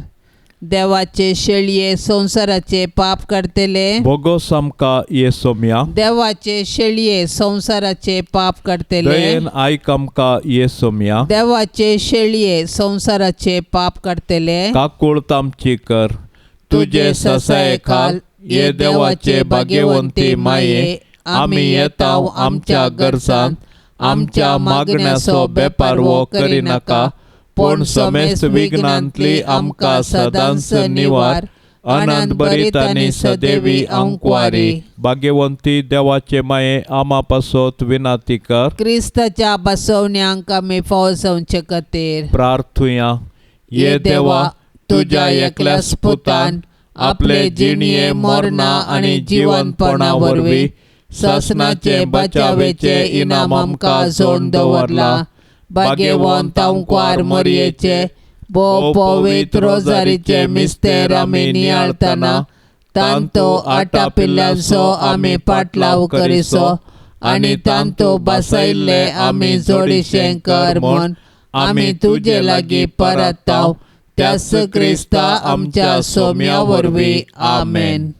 देवाचे शेळये संवसाराचे पाप काडटले, भोगोस आमकां ये सोम्या, देवाचे शेळये संवसाराचे पाप काडटले, दयेन आयक आमकां ये सोम्या, देवाचे शेळये संवसाराचे पाप काडटले, काकूळत आमची कर। तुजे ससाये खाल ये देवाचे भाग्यवंती माये, आमी येता आमच्या गरजांत, आमच्या मागण्याचो बेपारवो करिनाका, पूण समेस्त विघ्नांतली आमकां सदांच निवार। अनंत बरीत आनी सदैवी आंकवारी। भाग्यवंती देवाचे माये, आमा पासत विनाती कर। क्रिस्ताच्या बसवण्यांक आमी फावो जावचे खातीर प्रार्थुया। ये देवा, तुज्या एकल्या पुतान आपले जिणये मरणा आनी जिवनपणा वरवीं सासणाचे बचावेचे इनाम आमकां जोडून दवरला। भाग्यवंत आंकवार मरयेचे भोव पवित्र रोजारीचे मिस्तेर आमी नियाळतना तांतो आटापिल्ल्यांचो आमी पाटलाव करिसो आनी तांतो बसयल्ले आमी जोडीशें कर म्हूण आमी तुजे लागीं परताव त्याच क्रिस्ता आमच्या सोम्या वरवीं। आमेन।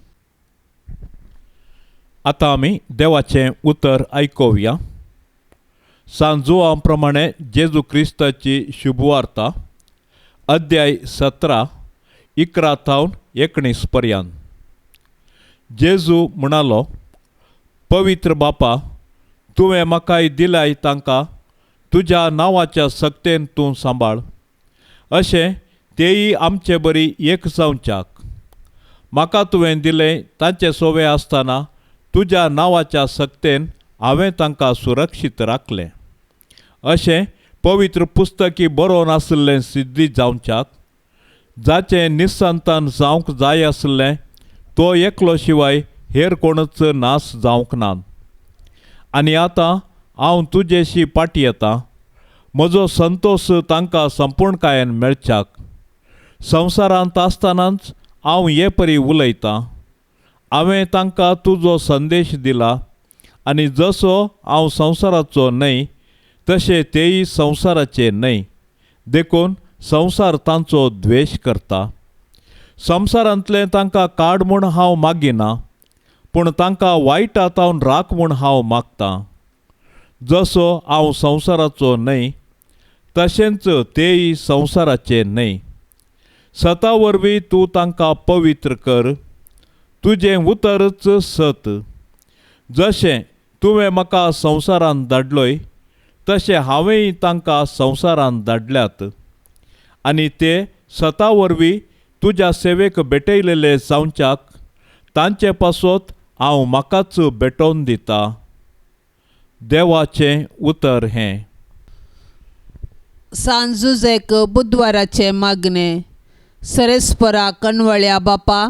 आतां आमी देवाचें उतर आयकुया। सांजुआ प्रमाणे जेजू क्रिस्ताची शुभवार्ता, अध्याय 17 11 थावन 19 पर्यंत। जेजू म्हणालो, पवित्र बापा, तुवें म्हाकाय दिलाय तांकां तुज्या नांवाच्या सक्तेन तूं सांबाळ, अशें तेयी आमचे बरी एक जावच्याक। म्हाका तुवें दिलें तांचे सोवे आसतना तुज्या नांवाच्या सक्तेन हांवें तांकां सुरक्षीत राखलें, अशें पवित्र पुस्तकी बरोवन आशिल्लें सिद्धी जावच्याक। जाचें निसंतान जावंक जाय आशिल्लें तो एकलो शिवाय हेर कोणूच नाश जावंक ना। आनी आतां हांव तुजेशी फाटीं येता, म्हजो संतोश तांकां संपूर्णकायेन मेळच्याक। संवसारांत आसतनाच हांव हे परी उलयतां, हांवें तांकां तुजो संदेश दिला आनी जसो हांव संवसाराचो न्हय तशें तेय संवसाराचे न्हय, देखून संवसार तांचो द्वेश करता। संवसारांतलें तांकां काड म्हूण हांव मागिना, पूण तांकां वायटा तावन राख म्हूण हांव मागतां। जसो हांव संवसाराचो न्हय तशेंच तेय संवसाराचे न्हय। सता वरवीं तूं तांकां पवित्र कर, तुजें उतरच सत. जशें तुवें म्हाका संवसारांत धाडलोय तशें हांवेंय तांकां संवसारांत धाडल्यात आनी ते सता वरवीं तुज्या सेवेक भेटयलेले जावच्याक तांचे पासत हांव म्हाकाच भेटोवन दिता. देवाचें उतर हें. सांजुजेक बुधवाराचें मागणें. सरेस्परा कणवळ्या बापा,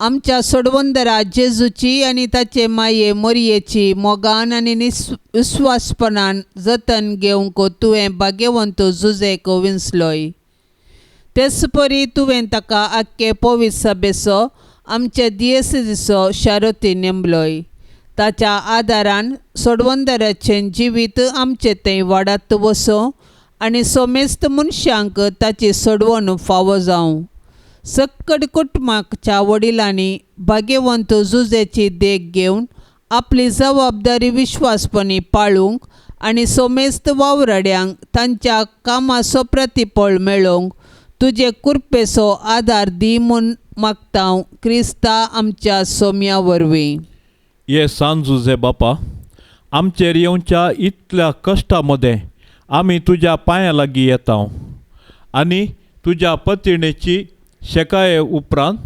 आमच्या सोडवंदरा जेजूची आनी ताचे माये मोरयेची मोगान आनी विस्वासपणान जतन घेवंक तुवें भाग्यवंत जुजेक विंचलोय. तेच परी तुवें ताका आख्खे पवित्र सभेचो आमचे दियेसिचो शारोती नेमलोय. ताच्या आदारान सोडवंदराचें जिवीत आमचें थंय वाडत वचूं आनी सोमेस्त मनशांक ताची सोडवण फावो जावं. सक्कड कुटुंबाच्या वडिलांनी भाग्यवंत जुजेची देख घेवन आपली जबाबदारी विश्वासपणी पाळूंक आनी सोमेस्त वावराड्यांक तांच्या कामाचो प्रतिफळ मेळोवंक तुजे कृपेचो आदार दी म्हूण मागता क्रिस्ता आमच्या सोम्या वरवीं. ये सांजुजे बापा, आमचेर येवच्या इतल्या कश्टा मदें आमी तुज्या पांयां लागीं येता आनी तुज्या पतिणेची शेकाये उपरांत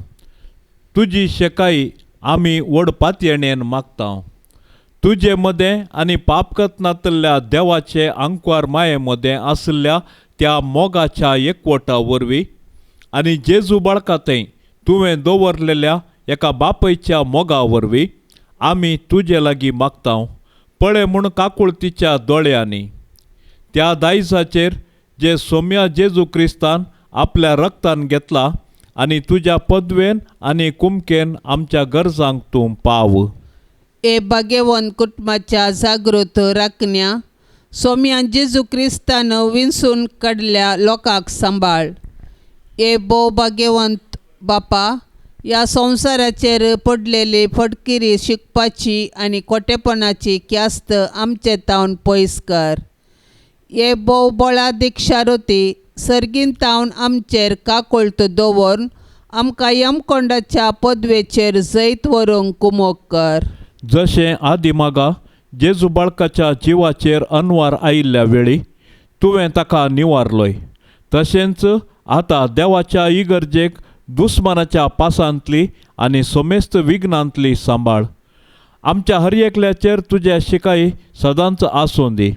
तुजी शेकाई आमी व्हड पातयेणेन मागता. तुजे मदें आनी पापकत नातल्या देवाचे आंकवार माये मदें आशिल्ल्या त्या मोगाच्या एकवटा वरवीं आनी जेजू बाळका थंय तुवें दवरलेल्या एका बापयच्या मोगा वरवीं आमी तुजे लागीं मागता. पळय म्हूण काकुळतीच्या दोळ्यांनी त्या दायजाचेर जे सोम्या जेजू क्रिस्तान आपल्या रक्तान घेतला आनी तुज्या पदवेन आनी कुमकेन आमच्या गरजांक तूं पाव. ए भाग्यवंत कुटुंबाच्या जागृत राखण्या, सोम्या जेजू क्रिस्तान विंचून काडल्या लोकांक सांबाळ. ए भोव भाग्यवंत बापा, ह्या संवसाराचेर पडलेली फटकिरी शिकपाची आनी खोटेपणाची ख्यास्त आमचे तावन पयस कर. हे भोव बळा दीक्षारोती सर्गीन तावन आमचेर काकोळत दवरून आमकां यमकोंडाच्या पदवेचेर जैत व्हरूंक कुमोक कर. जशें आदिमागा जेजू बाळकाच्या जिवाचेर अनवार आयिल्ल्या वेळी तुवें ताका निवारलोय, तशेंच आतां देवाच्या इगर्जेक दुस्मानाच्या पासांतली आनी सोमेस्त विघ्नांतली सांबाळ. आमच्या हर एकल्याचेर तुज्या शिकाई सदांच आसूं दी.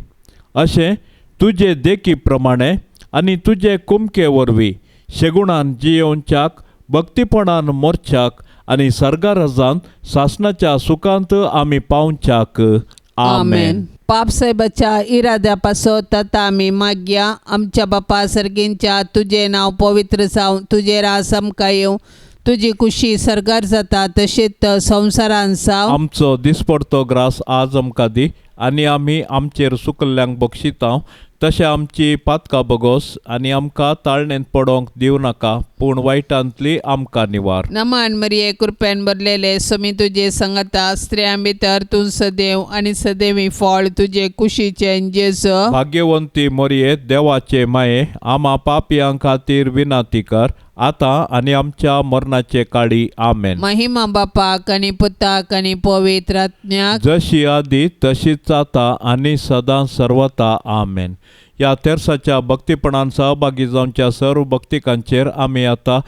अशें तुजे देखी प्रमाणे आनी तुजे कुमके वरवीं शेगुणान जियोवच्याक, भक्तीपणान मोरच्याक आनी सर्गारजान सासणाच्या सुखांत आमी पावच्याक. आमेन. पाप साहेबाच्या इराद्या पासत आतां आमी मागया. आमच्या बापा सर्गींच्या, तुजें नांव पवित्र जावं, तुजें राज आमकां येवं, तुजी कुशी सर्गार जाता तशीच संवसारान जावं. आमचो दिसपडतो ग्रास आज आमकां दी आनी आमी आमचेर सुकल्ल्यांक बक्षिता तशें आमची पातकां बगोस आनी आमकां ताळणेंत पडोंक दिवं नाका, पूण वायटांतली आमकां निवार. नमन मरिये, कृपेन भरलेले, स्वामी तुजे संगता, स्त्रियां भितर तूं सदैव आनी सदैवी फळ तुजे कुशीचें जेजू. भाग्यवंती मरिये, देवाचे माये, आमा पापयां खातीर विनंती कर आतां आनी आमच्या मरणाचे काळी. आमेन. महिमा बापाक आनी पुताक आनी पवित्र आत्म्याक, जशी आदी तशीच आतां आनी सदां सर्वता. आमेन. ह्या तेर्साच्या भक्तीपणान सहभागी जावच्या सर्व भक्तिकांचेर आमी आतां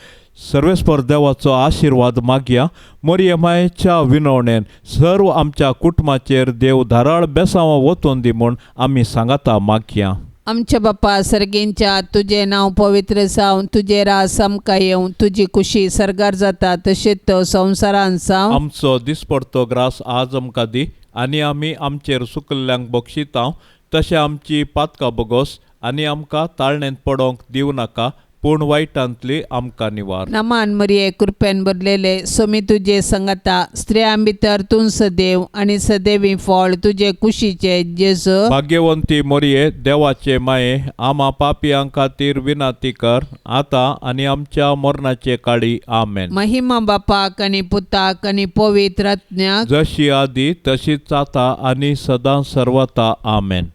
सर्वेस्पर देवाचो आशिर्वाद मागया. मरिये मायेच्या विनवणेन सर्व आमच्या कुटुंबाचेर देव धाराळ बेसांवां वतून दी म्हूण आमी सांगाता मागया. आमच्या बापा सर्गींच्या, तुजें नांव पवित्र जावं, तुजें राज आमकां येवं, तुजी कुशी सर्गार जाता तशीच संवसारान जावं. आमचो दिसपडतो ग्रास आज आमकां दी आनी आमी आमचेर सुकल्ल्यांक बक्षिता तशें आमची पातकां बगोस आनी आमकां ताळणेंत पडोंक दिवं नाका, पूण वायटांतली आमकां निवार. नमन मरिये, कृपेन भरलेले, स्वामी तुजे संगता, स्त्रियां भितर तूं सदैव आनी सदैवी फळ तुजे कुशीचे जेजू. भाग्यवंती मरिये, देवाचे माये, आमा पापयां खातीर विनंती कर आतां आनी आमच्या मरणाचे काळी. आमेन. महिमा बापाक आनी पुताक आनी पवित्र आत्म्याक, जशी आदी तशीच आतां आनी सदां सर्वता. आमेन.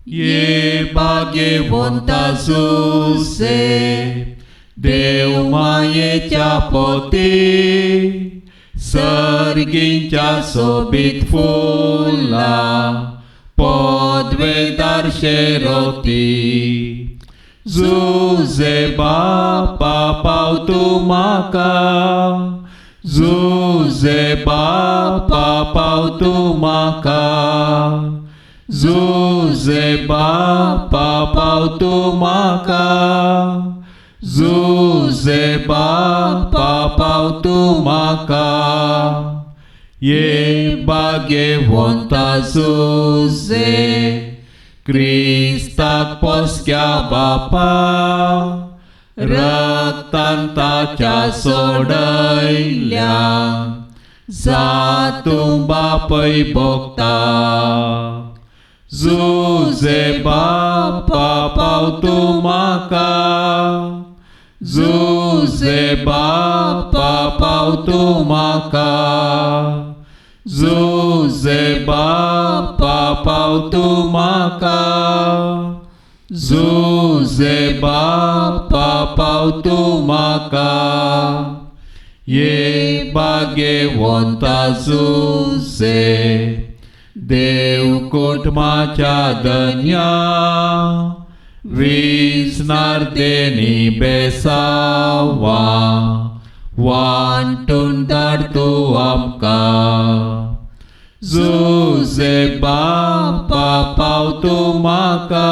ये भाग्यवंता जुसे, देव मायेच्या पोती, सर्गींच्या सोबीत फुलां पदवेदार शेरोती. जुझे बापा पाव तूं म्हाका, जुझे बापा पाव तूं म्हाका, जुझे बापा पाव तूं म्हाका, जुझे बापा पाव तूं म्हाका. ये भाग्यवंता जुझे क्रिस्ताक पोसक्या बापा, रक्तान ताच्या सोडयल्या जातूं बापय भोगता. जुझे बापा पाव तूं म्हाका, जुझे बापा पाव तूं म्हाका, जुझे बापा पाव तूं म्हाका, जुझे बापा पाव तूं म्हाका. ये भाग्यवंता जुझे देव कुटुंबाच्या धन्या, विसनार देनी बेसावा वांटून धाड तूं आमकां. जुझे बापा पाव तूं म्हाका,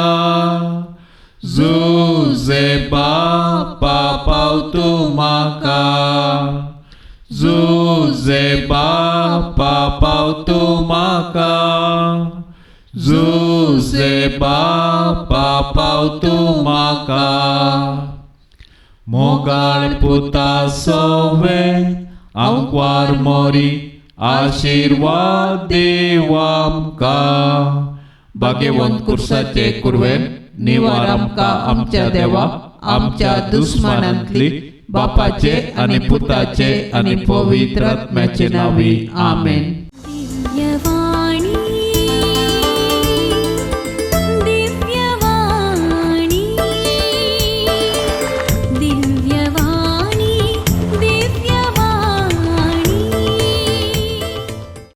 जुझे बापा पाव तूं म्हाका, जुझे बापा पाव तूं म्हाका, जुझे बापा पाव तूं म्हाका. मोगाळ पुता सोवे आंकवार मोरी आशिर्वाद देव आमकां. भाग्यवंत कुर्साचे कुरवेन निवार आमकां आमच्या देवा, आमच्या दुस्मानांतली, बापाचे आनी पुताचे आनी पवित्र आत्म्याचे नांवी. आमेन.